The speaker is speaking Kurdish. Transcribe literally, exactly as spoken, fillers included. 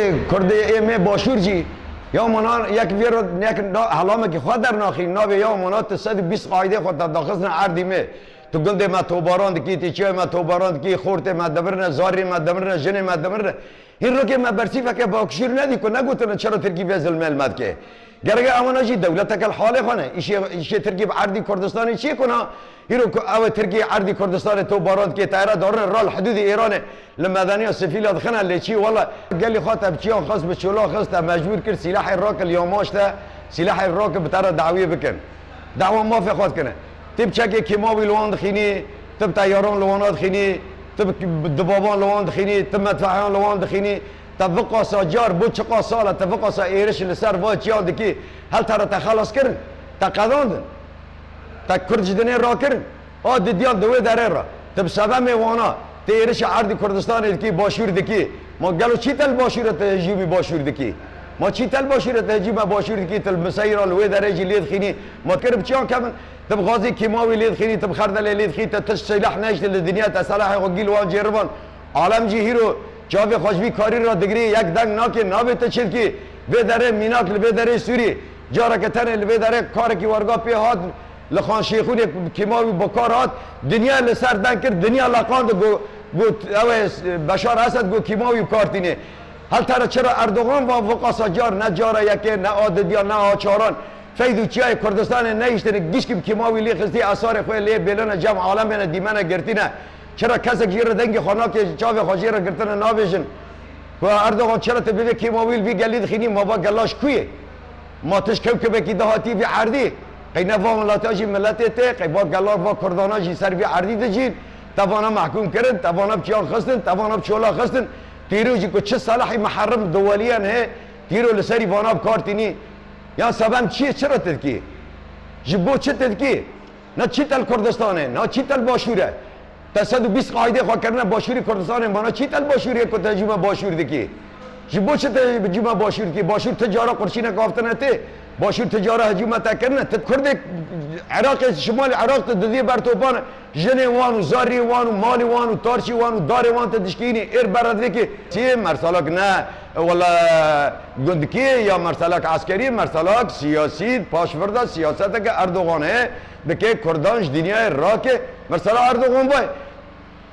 Kurdê ê me başûr jî ya mana yek vê re yek na-, helamekî xwe dernaxî navê ya mana tu sed û bîst qaîdê xwe te daxistine erdî me. Tu gundê me tobaran dikî, tu çiyayê me tobaran dikî, xortê me dimirine, zarê me dimirine, jinê me dimirine. Hîn rokê me bersîfeke bakşûr nedî ku negotine çira Tirkî vê zilmê li me dike. Gereke ewana jî dewleteke li halê xwe ne. Îşê, îşê Tirkî bi erdî Kurdistanê çi ye ku na? Hîro ku ew ê Tirkî erdî Kurdistanê tobaran dike, teyara darine ra li hidûdê Îranê li medeniya sivîla dixine lê çi? Wela gelî xwe te bi çiyan xist, bi çola xist, te mecbûr kir sîlahê rakir li yamaç te, sîlahê rakir bi te re dawî bikin. Dawa mafê xwe dikine. Ti bi çekê kîmawî li wan dixînî, ti bi teyaran li wana dixînî, ti bi, bi dibaban li wan dixînî, ti medfeyan li wan dixînî. Te viqasa car, bo çiqas sal e, te viqasa êriş li ser va çiyan dikî, hel te re te xelas kirin, te qedandin. Te Kurd ji dinê rakirin. A didiyan di wê derê re. Ti bi sedemê wana, ti êrişa erdî Kurdistanê dikî, başûr dikî. Ma gelo çî te li başûre te hicûmî başûr dikî? Ma çî te li başûre te hicûma başûr dikî, ti li miseyra li wê derê jî lê dixînî? Ma kir bi çiyan kevin? Ti bi gazê kîmawî lê dixînî, ti bi xerdelê lê dixî, te tişt sîlah neşte li dinya, te selahê xwe gî li wan cêrivan. Alem jî hîro çavê xwe ji vî karî re digirî, yek deng nake, nabê te çi dikî? Vê derê mînak li vê derê Sûrî, careke tenê li vê derê karekî werga pê hat, li Xan Şêxûnê kîmawî bi kar hat, dinya li ser deng kir, dinya leqand got, got, ew ê Beşar Esed got kîmawî bi kar tînê. Hel te re çira Erdogan va viqasa car, ne cara yekê, ne a didiya, ne a çaran. Feyd û çiyayê Kurdistanê nehiştine, gişkî bi kîmawî lê xistî, esarê xwe lê bêlene cem alemê ne dîmene girtîne. Çira kesek jê re dengê xwe nake, çavê xwe jê re girtine nabêjin ku Erdogan çira tu bi vê kîmawî li vî gelî dixînî, ma va gela ji ku ye? Ma tu ji kewkebekî de hatî vî erdî? Qey ne va mileta jî miletê te, qey va gela va Kurdana jî ser vî erdî dijîn, te vana mehkûm kirin, te vana bi çiyan xistin, te vana bi çola xistin. Tîro jî ku çi selahî miherim duweliyan heye, tîro li serî vana bi kar tînî. Ya sebem çi ye, çira tu dikî? Ji bo çi tu dikî? Na çî te li Kurdistanê, na çî te li Başûr e. Te sed û bîst qaîdê xwe kirine Başûrî Kurdistanê, mana çî te li Başûrê ku te hicûma Başûr dikî? Ji bo çi te hicûma Başûr dikî? Başûr ti cara qurşînek aftine tê? Başûr ti cara hicûma te kirine? Ti Kurdê Iraqê, şimalê Iraq tu didî ber topan, jinê wan û zarî wan û malî wan û tarşî wan û darê wan te dişkînî, êr beredvêkê. Çi ye? Mersalak ne, wela gundkî ya mersalak eskerî, mersalak siyasî, paşvirda siyaseteke Erdogan heye. Dike Kurdan ji dinyayê rake. Mesela Erdogan vay,